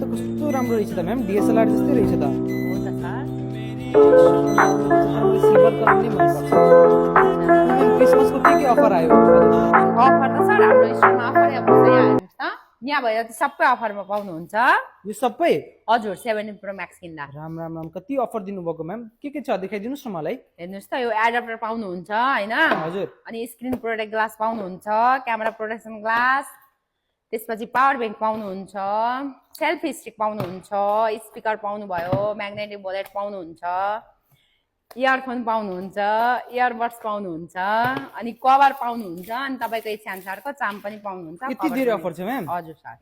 त कस्तो राम्रो रहेछ त म्याम, डिएसएलआर जस्तै रहेछ त। हो त सर। सिल्भर कलर नै मनपर्छ। कुन क्रिसमसको के अफर आयो? अफर त सर हाम्रो स्टोरमा अफरै अब यहाँ हेर्नुहोस् त, यहाँ भएर चाहिँ सबै अफरमा पाउनुहुन्छ। यो सबै? हजुर, 17 प्रो म्याक्स किन्दा। राम राम राम, कति अफर दिनुभएको म्याम? के छ देखाइदिनुहोस् न मलाई। हेर्नुहोस् त, यो एडाप्टर पाउनुहुन्छ हैन? हजुर। अनि स्क्रिन प्रोटेक्ट ग्लास पाउनुहुन्छ, क्यामेरा प्रोटेक्सन ग्लास, त्यसपछि पावर ब्याङ्क पाउनुहुन्छ, सेल्फी स्टिक पाउनुहुन्छ, स्पिकर पाउनुभयो, म्याग्नेटिक वलेट पाउनुहुन्छ, इयरफोन पाउनुहुन्छ, इयरबड्स पाउनुहुन्छ, अनि कभर पाउनुहुन्छ, अनि तपाईँको इच्छाअनुसारको चाम पनि पाउनुहुन्छ। यति धेरै अफर छ म्याम? हजुर सर।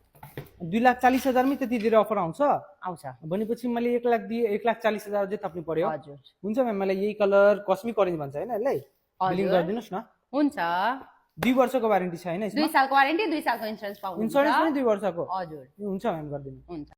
2,40,000 मै त्यति धेरै अफर आउँछ? आउँछ। भनेपछि मैले 1 लाख दिए 1,40,000 अझै थप्नु पर्यो। हजुर। हुन्छ म्याम, मलाई यही कलर कस्मिक अरेन्ज भन्छ हैन यसलाई? बिलिङ गरिदिनुस् न। हुन्छ। 2 वर्षको वारेन्टी छ हैन यसमा? 2 सालको वारेन्टी, 2 सालको इन्स्योरेन्स पाउनुहुन्छ। इन्स्योरेन्स पनि 2 वर्षको? हजुर। हुन्छ म्याम, गरिदिनु। हुन्छ।